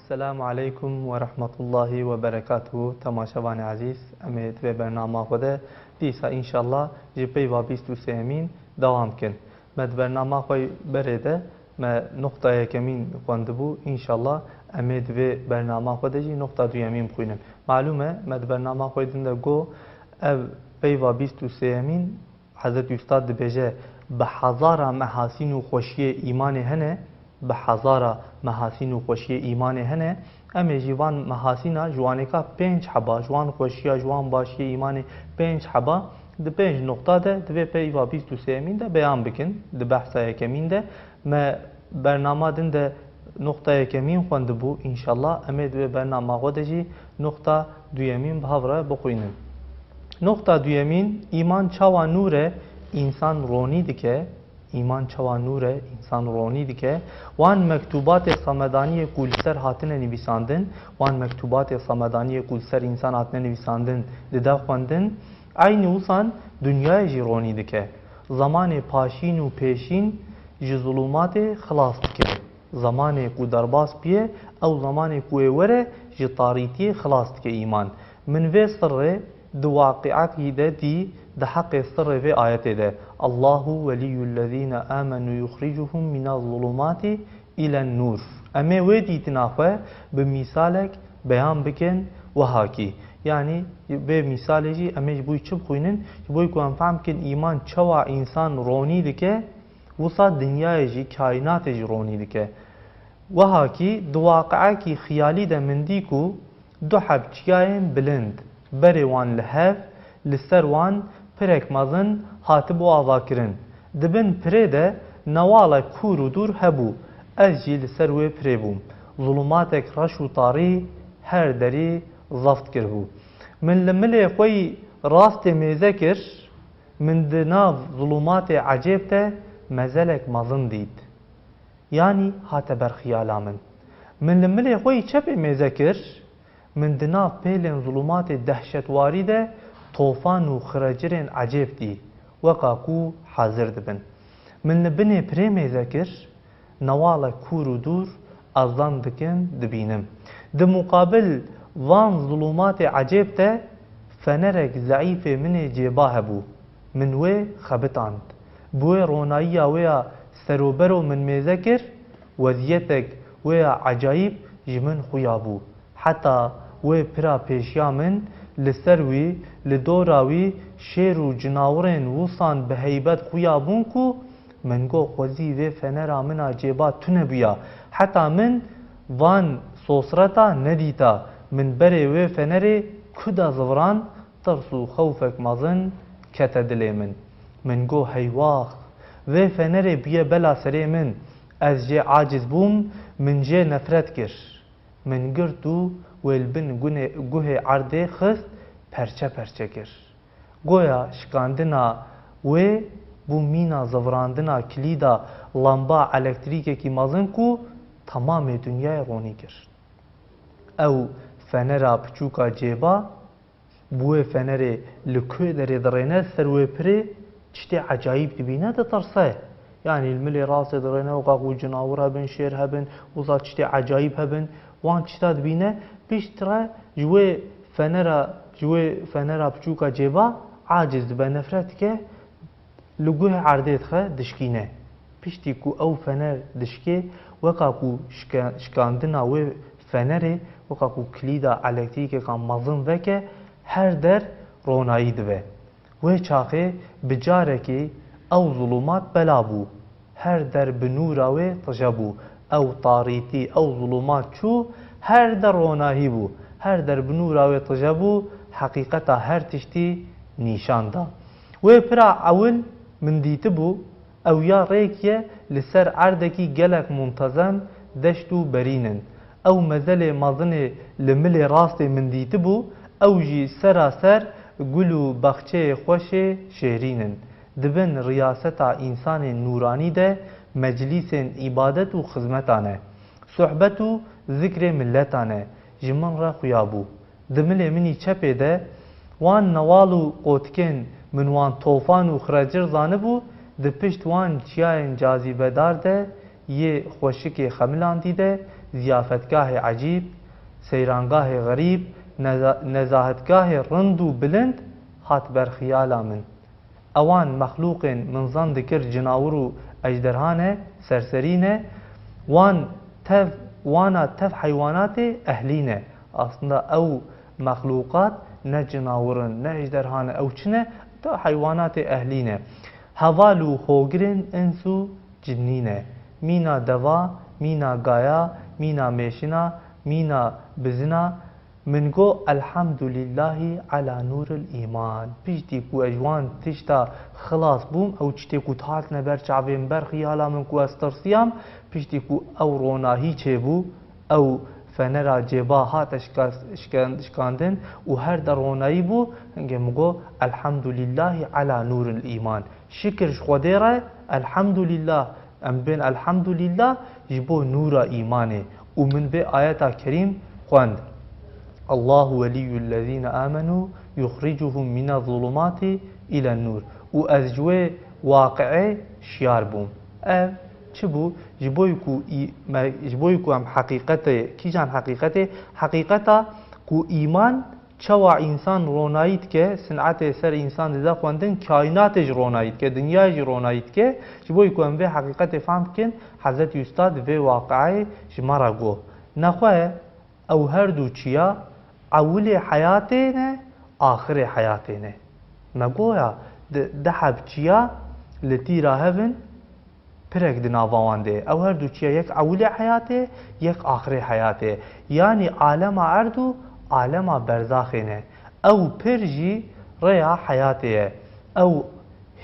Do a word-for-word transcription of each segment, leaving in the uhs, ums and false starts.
Selamu aleykum ve rahmetullahi ve berekatuhu. Temaşevanê ezîz, em ê di vê bernama xwe de dîsa înşallah ji peyva bîst û sêyemîn dewam kin. Me di bernama xwe berê de me noqta yekemîn xwendibû. Înşallah em ê di vê bernama xwe de jî noqta duyemîn bixwînin. Malûm e, me di bernama xwe din de got, ev peyva bîst û sêyemîn Hezretî Ustad dibêje, bi hezara mehasîn û xweşiyê îmanê hene, bi hezara mehasîn û xweşiyê îmanê hene, em ê jî van mehasîna ji wanêka pênc heba, ji wan xweşiya, ji wan başiyê îmanê pênc heba, di pênc noqta de di vê peyva bîst û sêyemîn de beyan bikin, di behsa yekemîn de. Me bernama din de noqta yekemîn xwendibû, înşallah em ê di vê bernama xwe de jî noqta duyemîn bi hev re bixwînin. Noqta duyemîn, îman çawa nûr e, însan ronî dike. Îman çawa nûr e, însan ronî dike. Wan mektûbatê Semedaniyê ku li ser hatine nivîsandin, wan mektûbatê Semedaniyê ku li ser însan hatine nivîsandin, dide xwendin, eynî wisan dinyayê jî ronî dike. Zemanê paşîn û pêşîn ji zulûmatê xilas dike. Zemanê ku derbas bûye, ew zemanê ku ê were ji tarîtiyê xilas dike îman. Min vê sirrê di waqiakî de dî, di heqê sirrê vê ayetê de, "Allahu weliyyullezîne amenu yuxricuhum mine zulumati îlen nûr." Em ê wê dîtina xwe bi mîsalek beyan bikin, wiha kî. Yanî vê mîsalê jî em ê ji bo wî çi bixwînin? Ji bo wî ku em fehm bikin îman çawa însan ronî dike, wisa dinyayê jî, kaînatê jî ronî dike. Wiha kî di waqiekî xiyalî de min dî ku du heb çiyayên bilind, berê wan li hev, li ser wan pirek mezin hatibû avakirin. Di bin pirê de newalek kûr û dûr hebû. Ez jî li ser wê pirê bûm. Zulûmatek reş û tarî her derî zeft kiribû. Min li milê xwe yî rastê mêze kir, min di nav zulûmatê ecêb de mezelek mezin dît. Yanî hate ber xiyala min. Min li milê xwe yî çepê mêze kir, min di nav pêlên zulûmatê dehşetwarî de tofan û xirecirên ecêb dî, weka ku hezir dibin. Min li binê pirê mêze kir, newalek kûr û dûr ez zan dikim, dibînim. Di muqabil van zulûmatê ecêb de fenerek zeîfê min ê cêba hebû. Min wê xebitand. Bi wê ronayiya wê ya serobero min mêze kir, weziyetek wê ya ecayîb ji min xuya bû. Heta wê pira pêşiya min, li ser wî, li dora wî şêr û cinawirên wisan bi heybet xuya bûn ku min got, xwezî vê fenera min a cêba tune bûya. Heta min van sosreta nedîta. Min berê wê fenerê ku da ziviran, tirs û xewfek mezin kete dilê min. Min got, heywax, vê fenerê bûye bela serê min. Ez jê aciz bûm, min jê nefret kir. Min girt û wê li bin gunê-, guhê erdê xist, perçe perçe kir. Goya şikandina wê bû mîna zivirandina kilîda lamba elektrîkekî mezin ku temamê dinyayê ronî kir. Ew fenera piçûka cêba, bi wê fenerê li ku derê dirêne ser wê pirê, tiştê ecayîb dibîne, ditirse. Yanî li milê rastê dirêne, weka ku cinawir hebin, şêr hebin, wisa tiştê ecayîb hebin, wan tişta dibîne, piştre ji wê fenera, ji wê fenera piçûka cêba aciz dibe, nefret dike, li guhê erdê dixe, dişkîne. Piştî ku ew fener dişkê, weka ku şike-, şikandina wê fenerê, weka ku kilîda elektrîkeka mezin veke, her der ronayî dibe. Wê çaxê bi carekê ew zulûmat bela bû. Her der bi nûra wê tije bû. Ew tarîtî, ew zulûmat çû, her der ronahî bû. Her der bi nûra wê tije bû, heqîqeta her tiştî nîşan da. Wê pira ewil min dîtibû, ew ya rêk ye li ser erdekî gelek muntezem, deşt û berîn in. Ew mezelê mezinê li milê rastê min dîtibû, ew jî seraser gul û baxçeyê xweşê şêrîn in. Di bin riyaseta însanên nûranî de meclîsên îbadet û xizmetan e. Sohbet û zikrê miletan e. Ji min re xuya bû. Di milê min î çepê de wan newal û qotikên min wan tofan û xirecir zanibû, di pişt wan çiyayên cazîbedar de yê xweşikê xemilandî de, ziyafetgahê ecîb, seyrangahê xerîb, neza-, nezahetgahê rind û bilind hat ber xiyala min. Ewan mexlûqên min zan dikir cinawir û ejderha ne, serserî ne, wan tev, wana tev heywanatê ehlî ne. Aslında ew mexlûqat ne cinawir in, ne ejderha ne, ew çi ne? Tev heywanatê ehlî ne. Heval û hogirên ins û cinnî ne. Mîna deva, mîna gaya, mîna mêşina, mîna bizina, Min got, "Elhamdulillahî ala nûril îman." Piştî ku ez ji wan tişta xilas bûm, ew tiştê ku hatine ber çavê min, ber xiyala min ku ez tirsiyam, piştî ku ew ronahî çêbû, ew fenera cêba hate şika-, şikan-, şikandin û her de ronahî bû, hingê min got, "Elhamdulillahî ala nûril îman." Şikir ji Xwedê re, elhamdulillah. Em bên elhamdulillah ji bo nûra îmanê û min vê ayeta kerîm xwend. Allahu weliyyullezîne amenû yuxricuhum mine zulumati îlen nûr. Û ez ji wê waqiê şiyar bûm. Ev çi bû? Ji bo ku î-, me, ji bo ku em heqîqetê, kîjan heqîqetê? Heqîqeta ku îman Çawa însan ronayî dike, sinetê ser însan dide xwendin, kaînatê jî ronayî dike, dinyayê jî ronayî dike. Ji bo ku em vê heqîqetê fehm bikin, Hezretî Ustad vê waqiayê ji me re got. Nexwe ew her du çiya ewilê heyatê ne, axirê heyatê ne. Me goya di, di heb çiya li tîra hev in, Pirek di nava wan de ye. Ew her du çiya yek ewilê heyatê, yek axirê heyatê. Yanî alema erd û alema berzaxê ne. Ew pir jî rêya heyatê ye. Ew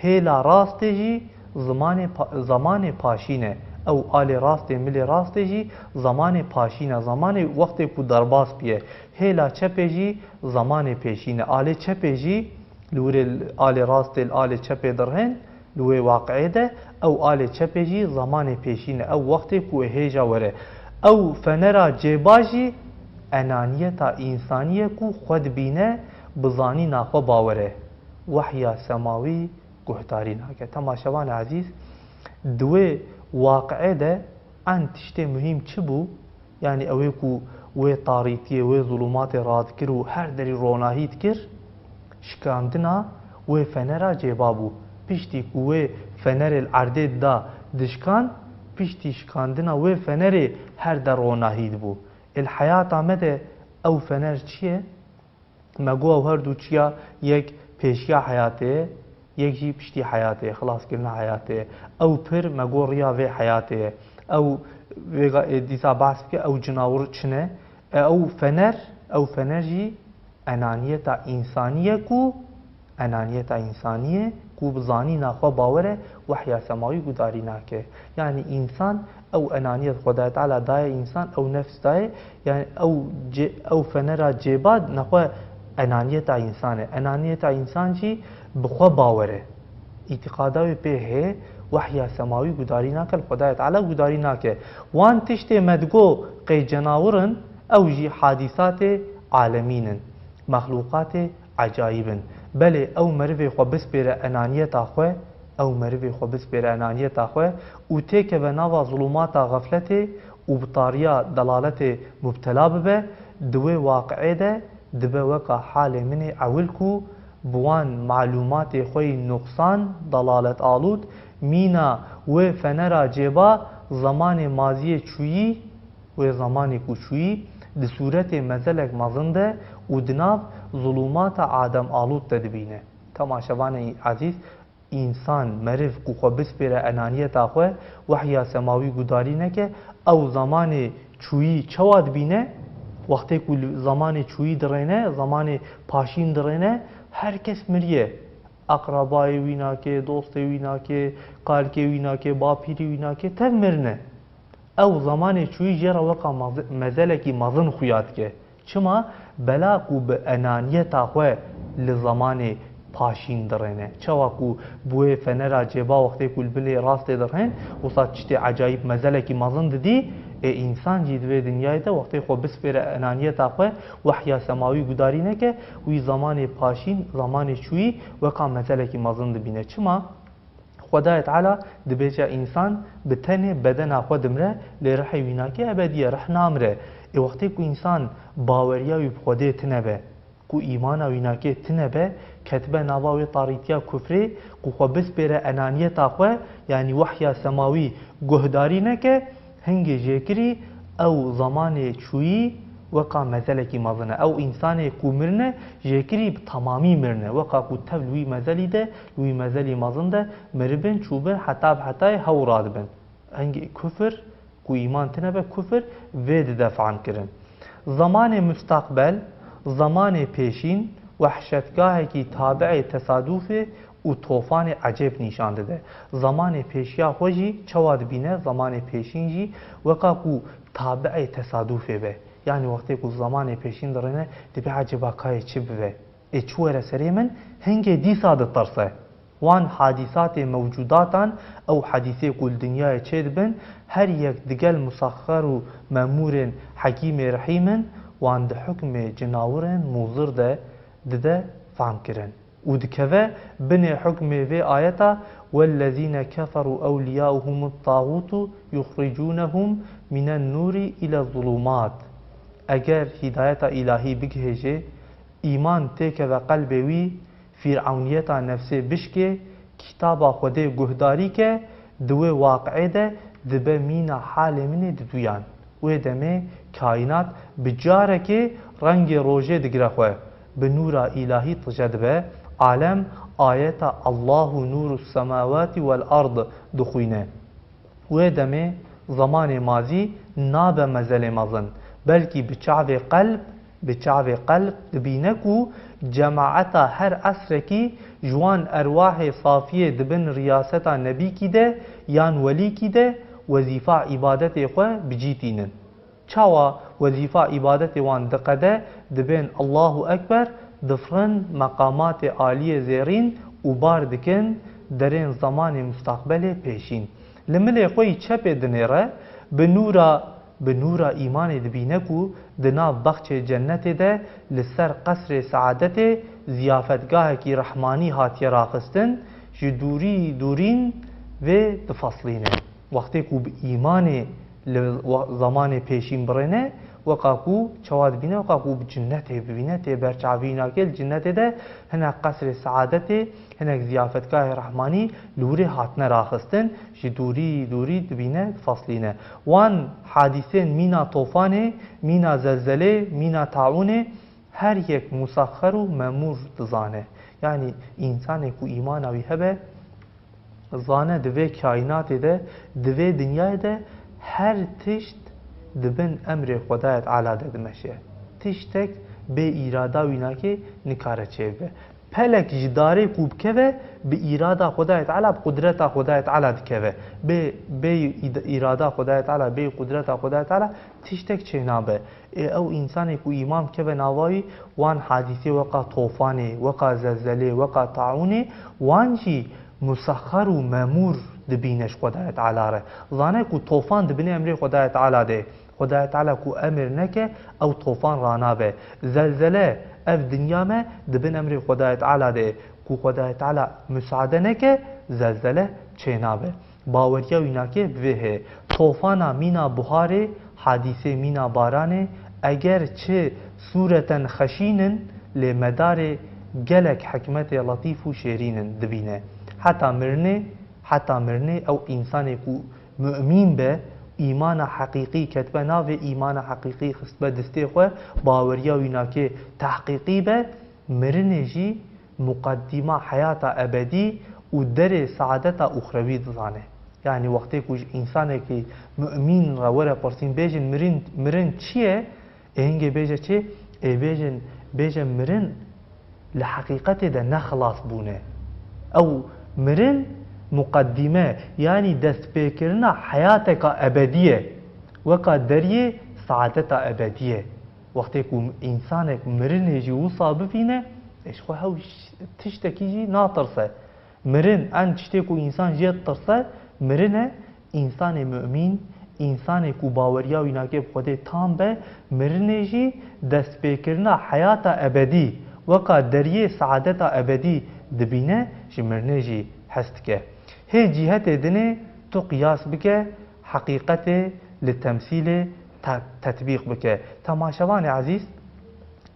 hêla rastê jî zimanê pa-, zemanê paşîn e. Ew alê rastê, milê rastê jî zemanê paşîn e. Zemanê wextê ku derbas biye. Hêla çepê jî zemanê pêşîn e. Alê çepê jî li wirê alê rastê li alê çepê dirhên, Li wê waqiê de ew alê çepê jî zemanê pêşîn e, ew wextê ku ê hêja were. Ew fenera cêba jî enaniyeta însanî ye ku xwe dibîne, bi zanîna xwe bawer e. Wehya semawî guhdarî nake. Temaşevanê ezîz, di wê waqiê de en tiştê muhîm çi bû? Yanî ew ê ku wê tarîtiyê, wê zulûmatê radikir û her derî ronahî dikir, şikandina wê fenera cêba bû. Piştî ku wê fenerê li erdê dida dişkan, piştî şikandina wê fenerê her der ronahî dibû. Ê li heyata me de ew fener çi ye? Me got ew her du çiya yek pêşiya heyatê ye, yek jî piştî heyatê ye, xilaskirina heyatê ye. Ew pir me got riya vê heyatê ye. Ew vêga ê dîsa behs bike, ew cinawir çi ne? E, ew fener, ew fener jî enaniyeta însanî ye ku, enaniyeta însanî ye ku bi zanîna xwe bawer e, wehya semawî gudarî nake. Yanî însan Ew enaniyet Xwedayê Teala daye însan, ew nefs daye, yani ew ce-, ew fenera cêba nexwe enaniyeta însan e. Enaniyeta însan jî bi xwe bawer e. Îtîqada wê pê heye, wehya semawî gudarî nake, li Xwedayê Teala gudarî nake. Wan tiştê me digo qey cenawir in, ew jî hadîsatê alemîn in, mexlûqatê ecayîb in. Belê ew merivê xwe bispêre enaniyeta xwe, ew merivê xwe bispêre enaniyeta xwe û têkeve nava zulûmata xefletê û bi tariya delaletê mubtela bibe, di wê waqiê de dibe weka halê min ê ewil ku bi wan malûmatê xwe yî nuqsan, delalet alûd, mîna wê fenera cêba zemanê maziyê çûyî, wê zemanê ku çûyî di sûretê mezelek mezin de û di nav zulûmata Adem alûd de dibîne. Temaşevanê ezîz, însan, meriv ku xwe bispêre enaniyeta xwe, wehya semawî gudarî neke, ew zemanê çûyî çawa dibîne? Wextê ku li zemanê çûyî dirêne, zemanê paşîn dirêne, her kes miriye. Eqrebayê wî nake, dostê wî nake, kalkê wî nake, bapîrê wî nake, tev mirine. Ew zemanê çûyî jê re weka maz-, mezelekî mezin xuya dike. Çima? Bela ku bi enaniyeta xwe li zemanê paşîn dirêne. Çawa ku bi wê fenera cêba wextê ku li bilê rastê dirhên, wisa tiştê ecayîb mezelekî mezin didî, ê însan jî di vê dinyayê de wextê xwe bispêre enaniyeta xwe, wehya semawî gudarî neke, wî zemanê paşîn, zemanê çûyî weka mezelekî mezin dibîne. Çima? Xwedayê Teala dibêje însan bi tenê bedena xwe dimre, lê rihê wî nake ebedî ye, rih namire. Ê wextê ku însan baweriya wî bi Xwedê tine be, ku îmana wî nake tine be, ketibe nava wê tarîtiya kufrê, ku xwe bispêre enaniyeta xwe, yanî wehya semawî guhdarî neke, hingê jêkirî ew zemanê çûyî weka mezelekî mezin e. Ew însanê ku mirine, jêkirî bi temamî mirine. Weka ku tev li wî mezelî de, li wî mezelî mezin de miribin, çûbin, heta bi hetayê hew radibin. Hingê kufir, ku îman tine be, kufir vê dide fehm kirin. Zemanê mustaqbel, zemanê pêşîn, wehşetgahekî tabiê tesadufê û tofanê ecêb nîşan dide. Zemanê pêşiya xwe jî çawa dibîne? Zemanê pêşîn jî weka ku tabiê tesadufê be. Yanî wextê ku zemanê pêşîn dirêne, dibê ecêba kayê çi bibe? Ê çi were serê min? Hingê dîsa ditirse. Wan hadîsatê mewcûdatan, ew hadîsê ku li dinyayê çêdibin, her yek digel musexxer û memûrên Hekîmê Rehîm in, wan di hukmê cinawirên muzir de dide fehm kirin. Û dikeve binê hukmê vê ayeta, "Wellezîne keferû ewliyauhumut tağûtu yuxricûnehum minen nûrî ile zulûmat." Eger hîdayeta îlahî bigihêjê, îman têkeve qelbê wî, fîrewniyeta nefsê bişkê, kitaba Xwedê guhdarî ke, di wê waqiê de dibe mîna halê min ê diduyan. Wê demê kaînat bi carekê rengê rojê digire xwe. Bi nûra îlahî tije dibe, alem ayeta "Allahu nûru semawati wel ard" dixwîne. Wê demê zemanê mazî nabe mezelê mezin, belkî bi çavê qelb, bi çavê qelb dibîne ku cemaeta her esrekî ji wan erwahê safiyê di bin riyaseta nebîkî de yan welîkî de wezîfa îbadetê xwe bi cî tînin. Çawa wezîfa îbadetê wan diqede, dibên Allahu Ekber, difirin meqamatê aliyê zêrîn û bar dikin derên zemanê mustaqbelê pêşîn. Li milê xwe yî çepê dinêre, bi nûra, bi nûra îmanê dibîne ku di nav bexçê cennetê de li ser qesrê seadetê ziyafetgahekî rehmanî hatiye raxistin, ji dûrî dûrîn vê difeslîne. Wextê ku bi îmanê li wa-, zemanê pêşîn birêne, weka ku çawa dibîne, weka ku bi cinnetê bibîne, tê berçavî nake, li cinnetê de hinek qesrê seadetê, hinek ziyafetgahê rehmanî li wirê hatine raxistin, ji dûrî dûrî dibîne, difeslîne. Wan hadîsên mîna tofanê, mîna zelzelê, mîna taûnê her yek musexxer û memûr dizane. Yanî însanê ku îmana wî hebe, zane di vê kaînatê de, di vê dinyayê de her tişt di bin emrê Xwedayê Teala de dimeşe. Tiştek bê îrada wî nake, nikare çêbibe. Pelek ji darê ku bikeve, bi îrada Xwedayê Teala, bi qudreta Xwedayê Teala dikeve. Bê, bê îd-, îrada Xwedayê Teala, bê qudreta Xwedayê Teala tiştek çênabe. Ê ew însanê ku îman bikeve nava wî, wan hadîsê weka tofanê, weka zelzelê, weka taûnê, wan jî musexxer û memûr dibîne ji Xwedayê Teala re. Zane ku tofan di binê emrê Xwedayê Teala de. Xwedayê Teala ku emir neke, ew tofan ranabe. Zelzele, ev dinya me di bin emrê Xwedayê Teala de. Ku Xwedayê Teala musaade neke, zelzele çênabe. Baweriya wî nake bi vê heye. Tofana mîna buharê, hadîsê mîna baranê, eger çi sûreten xeşîn in, lê medarê gelek hikmetê letîf û şêrîn in dibîne. Heta mirinê, heta mirinê ew însanê ku mumîn be, îmana heqîqî ketbe navê, îmana heqîqî xistbe distê xwe, baweriya wî nake tehqîqî be, mirinê jî muqeddîma heyata ebedî û derê saadeta uxrewî dizane. Yanî wextê ku ji însanekî mumîn re were pirsîn, bêjin mirin, mirin çi ye? Ê hingê bêje çi? Ê bêjin, bêje mirin li heqîqetê de ne xilas bûne. Ew mirin muqeddîme, yanî destpêkirina heyateka ebedî ye. Weka deriyê saadeta ebedî ye. Wextê ku însanek mirinê jî wisa bivîne, ê ji xwe hew ş-, tiştekî jî natirse. Mirin, en tiştê ku însan jê ditirse, mirin e. Însanê mumîn, însanê ku baweriya wî nake bi Xwedê tam be, mirinê jî destpêkirina heyata ebedî, weka deriyê saadeta ebedî dibîne, ji mirinê jî hez dike. Hê cîhetê dinê tu qiyas bike, heqîqetê li temsîlê te-, tetbîq bike. Temaşevanê ezîz,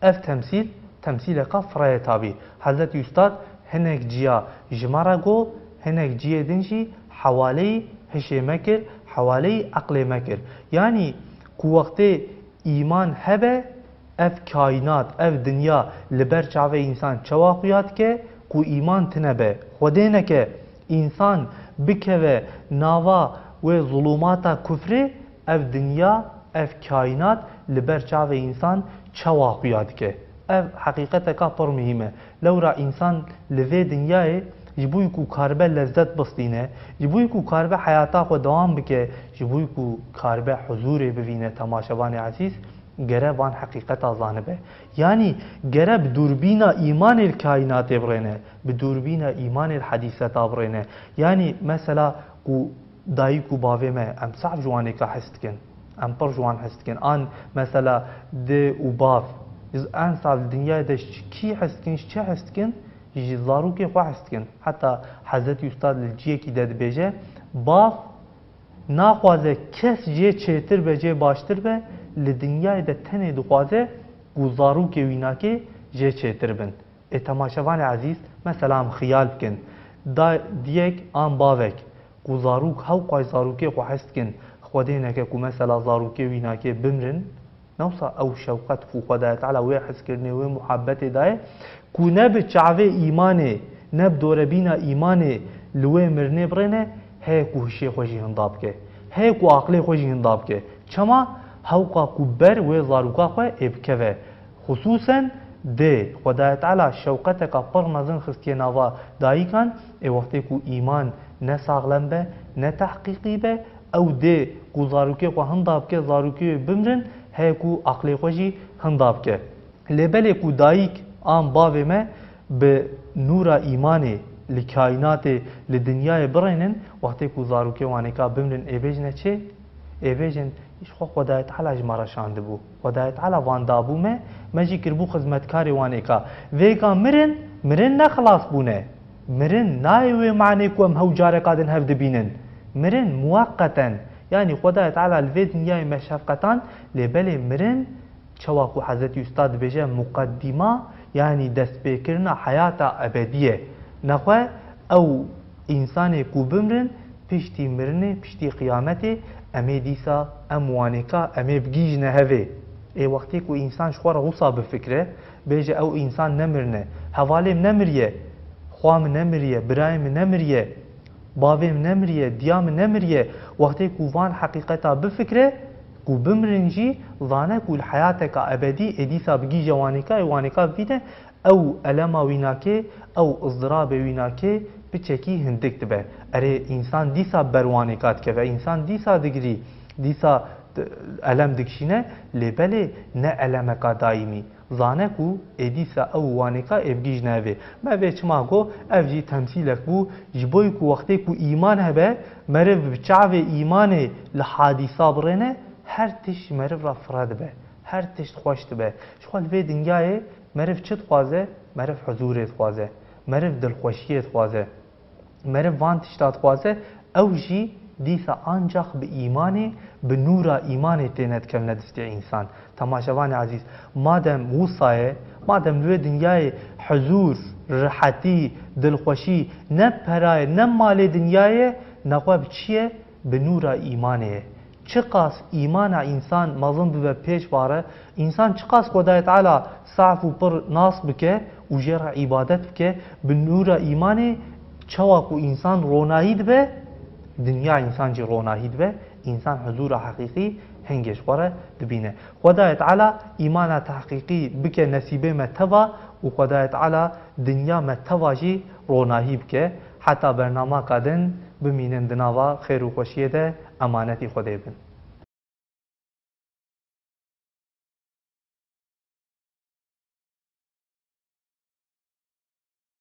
ev temsîl, temsîleka fireye tabî. Hezretî Ustad hinek ciya ji me re got, hinek ciyê din jî hewaleyî hişê me kir, hewaleyî eqlê me kir. Yanî ku wextê îman hebe, ev kaînat, ev dinya li ber çavê însan çawa xuya dike ku îman tine be? Xwedê neke însan bikeve nava wê zulûmata kufrê, ev dinya, ev kaînat li ber çavê însan çawa xuya dike? Ev heqîqeteka pir muhîm e. Lewra însan li vê dinyayê ji bo ku karibe lezzet bistîne, ji bo ku karibe heyata xwe dewam bike, ji bo ku karibe huzûrê bivîne, temaşevanê ezîz, gere van heqîqeta zanibe. Yanî gere bi dûrbîna îmanê li kaînatê birêne, bi dûrbîna îmanê li hedîseta birêne. Yanî mesela ku dayik û bavê me, em saf ji wanêka hez dikin. Em pir ji wan hez dikin. An mesela dê û bav, en saf li dinyayê de ji kî hez dikin, ji çi hez dikin? Ji zarokê xwe hez dikin. Heta Hezretî Ustad li ciyekî de dibêje, bav naxwaze kes jê çêtir be, jê baştir be, li dinyayê de tenê dixwaze ku zarokê wînakê jê çêtir bin. Ê temaşevanê ezîz, mesela em xiyal bikin. Da-, diyek an bavek ku zarok hewqay zarokê xwe hez dikin, Xwedê neke ku mesela zarokê wînakê bimrin, ne wisa ew şewqet ku Xwedayê Teala wê hezkirinê, wê muhebbetê daye, ku ne bi çavê îmanê, ne bi dorebîna îmanê li wê mirinê birêne, heye ku hişê xwe jî hinda bike. Heye ku aqilê xwe jî hinda bike. Çima? Hewqa ku ber wê zaroka xwe ê bikeve. Xisûsen dê, Xwedayê Teala şewqeteka pir mezin xistiye nava dayikan, ê wextê ku îman ne saxlem be, ne tehqîqî be, ew dê ku zarokê xwe hinda bike, zarokê wê bimrin, heye ku aqlê xwe jî hinda bike. Lê belê ku dayik an bavê me bi nûra îmanê li kaînatê, li dinyayê birênin, wextê ku zarokê wanêka bimrin ê bêjine çi? Ê bêjin, ji xwe Xwedayê Teala ji me re şandibû. Xwedayê Teala van dabû me, me jî kiribû xizmetkarê wanêka. Vêga mirin, mirin ne xilas bûne. Mirin nayê wê manê ku em hew careka din hev dibînin. Mirin muweqeten. Yanî Xwedayê Teala li vê dinyayê me şefqetan, lê belê mirin, çawa ku Hezretî Ustad dibêje, muqeddîma, yanî destpêkirina heyata ebedî ye. Nexwe ew însanê ku bimrin, piştî mirinê, piştî qiyametê, em ê dîsa em wanêka, em ê bigihîjine hevê. Ê wextê ku însan ji xwe re wisa bifikre, bêje, ew însan nemirine, hevalê min nemiriye, xwa min nemiriye, birayê min nemiriye, bavê min nemiriye, diya min nemiriye. Wextê ku van heqîqeta bifikre, ku bimrin jî, zane ku li heyateka ebedî ê dîsa bigihîje wanêka, ê wanêka bivîne, ew elema wînakê, ew izdirabê wînakê piçekî hindik dibe. Erê, însan dîsa ber wanêka dikeve, însan dîsa digirî, dîsa t-, elem dikişîne, lê belê ne elemeka daîmî. Zane ku ê dîsa ew wanêka ê bigihîjne hevê. Me vê çima got, ev jî temsîlek bû, ji bo ku wextê ku îman hebe, meriv bi çavê îmanê li hadîsa birêne, her tişt ji meriv re fire dibe, her tişt xweş dibe. Ji xwe li vê dinyayê meriv çi dixwaze? Meriv huzûrê dixwaze, meriv dilxweşiyê dixwaze. Meriv van tişta dixwaze, ew jî dîsa ancax bi îmanê, bi nûra îmanê têne dikevine destê însan. Temaşevanê ezîz, madem wisa ye, madem li wê dinyayê huzûr, rihetî, dilxweşî ne perayê, ne malê dinyayê, nexwe bi çi ye? Bi nûra îmanê ye. Çiqas îmana însan mezin bibe pêş va re, însan çiqas Xwedayê Teala saf û pir nas bike û jê re îbadet bike, bi nûra îmanê çawa ku însan ronahî dibe, dinya însan jî ronahî dibe, însan huzûra heqîqî hingê ji xwe re dibîne. Xwedayê Teala îmana tehqîqî bike nesîbê me teva û Xwedayê Teala dinya me teva jî ronahî bike. Heta bernamaka din bimînin di nava xêr û xweşiyê de, emanetî Xwedê bin.